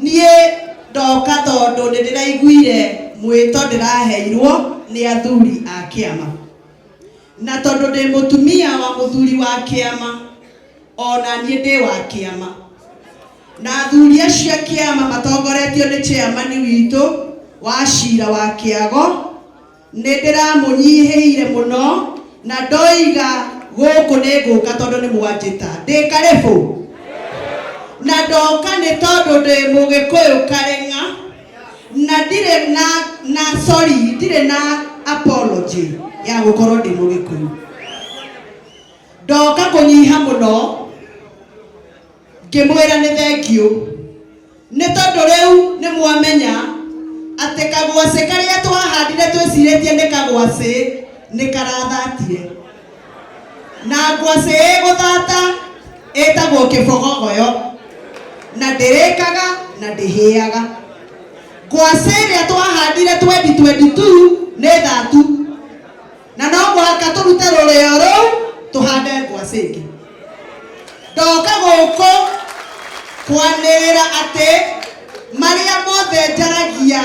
Niĩ ndoka tondũ nĩ ndĩraiguire mwĩto ndĩraheirwo nĩ athuri a kĩama, na tondũ ndĩ mũtumia wa mũthuri wa kĩama, ona niĩ ndĩ wa kĩama, na athuri acio a kĩama matongoretio nĩ chairman witũ wa cira wa kĩago. Nĩ ndĩramũnyihĩire mũno na ndoiga gũkũ nĩ ngũka tondũ nĩ mwanjĩta. Ndĩ karĩbũ? Na ndoka nĩ tondũ ndĩ Mũgĩkũyũ kareng'a na ndirĩ na, na sorry, ndirĩ na apology ya gũkorwo ndĩ Mũgĩkũyũ. Ndoka kũnyiha mũno ngĩmwĩra nĩ thengiũ. Nĩ tondũ rĩu nĩ mwamenya atĩ kagwacĩ karĩa twahandire twĩcirĩtie nĩ kagwacĩ nĩ karathatire. Na ngwacĩ ĩgũthata ĩtagwo kĩbogogoyo na ndĩrĩkaga na ndĩhĩaga. Ngwacĩ ĩrĩa twahandire 2022 nĩ thatu na no mũhaka tũrute rũrĩo rũu tũhande ngwacĩ ĩngĩ. Ndoka gũkũ kwanĩrĩra atĩ marĩa mothe njaragia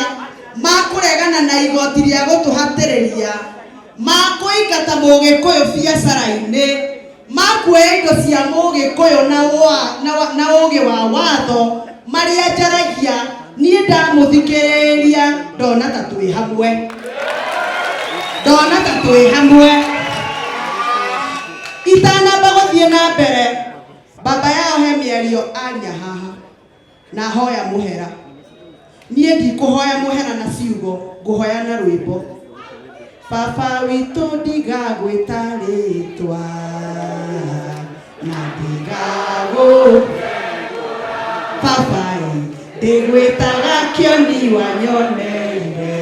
ma kũregana na igoti rĩa gũtũhatĩrĩria, ma kũingata Mũgĩkũyũ biacara-inĩ, ma kuoya indo cia Mũgĩkũyũ na, wa, na, na ũgĩ wa watho, marĩa njaragia niĩ ndamũthikĩrĩria ndona ta twĩ hamwe, ndona ta twĩ hamwe. Itanamba gũthiĩ na mbere, baba yao he mĩario aria haha na hoya mũhera. Niĩ ndikũhoya mũhera na ciugo, ngũhoya na rwĩmbo. Baba witũ ndigagwĩta rĩtwa na ndigagũ baba ĩ ndĩgwĩtaga kĩoni wanyoneire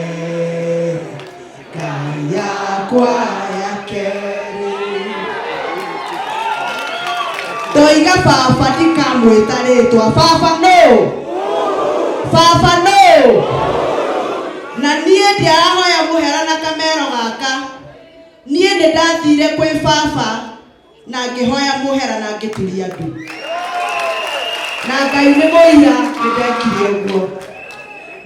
Ngai yakwa ya kerĩ. Ndoiga baba ndikamwĩta rĩtwa. Baba nũ? Baba nũ? Na niĩ ndiarahoya mũhera na kamero gaka. Niĩ nĩ ndathire kwĩ baba na ngĩhoya mũhera na ngĩturia ndu. Na Ngai nĩ mũira nĩ ndekire ũguo.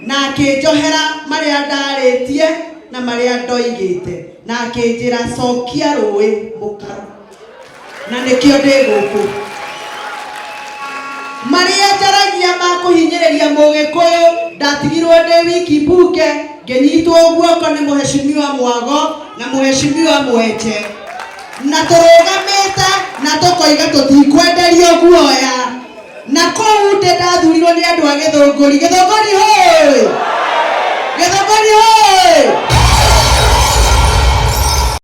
Na akĩnjohera marĩa ndarĩtie na marĩa ndoigĩte, na akĩnjĩra cokia rũĩ mũkaro. Na nĩkĩo ndĩ gũkũ. Marĩa njaragia ma kũhinyĩrĩria Mũgĩkũyũ, ndatigirwo ndĩ wiki mbunge, ngĩnyitwo guoko nĩ Mũheshimiwa Mwago na Mũheshimiwa Mwenje. Na tũrũgamĩte na tũkoiga tũtikwenderio guoya. Na kũu ndĩ ndathurirwo nĩ andũ a Gĩthũngũri. Gĩthũngũri hũĩ!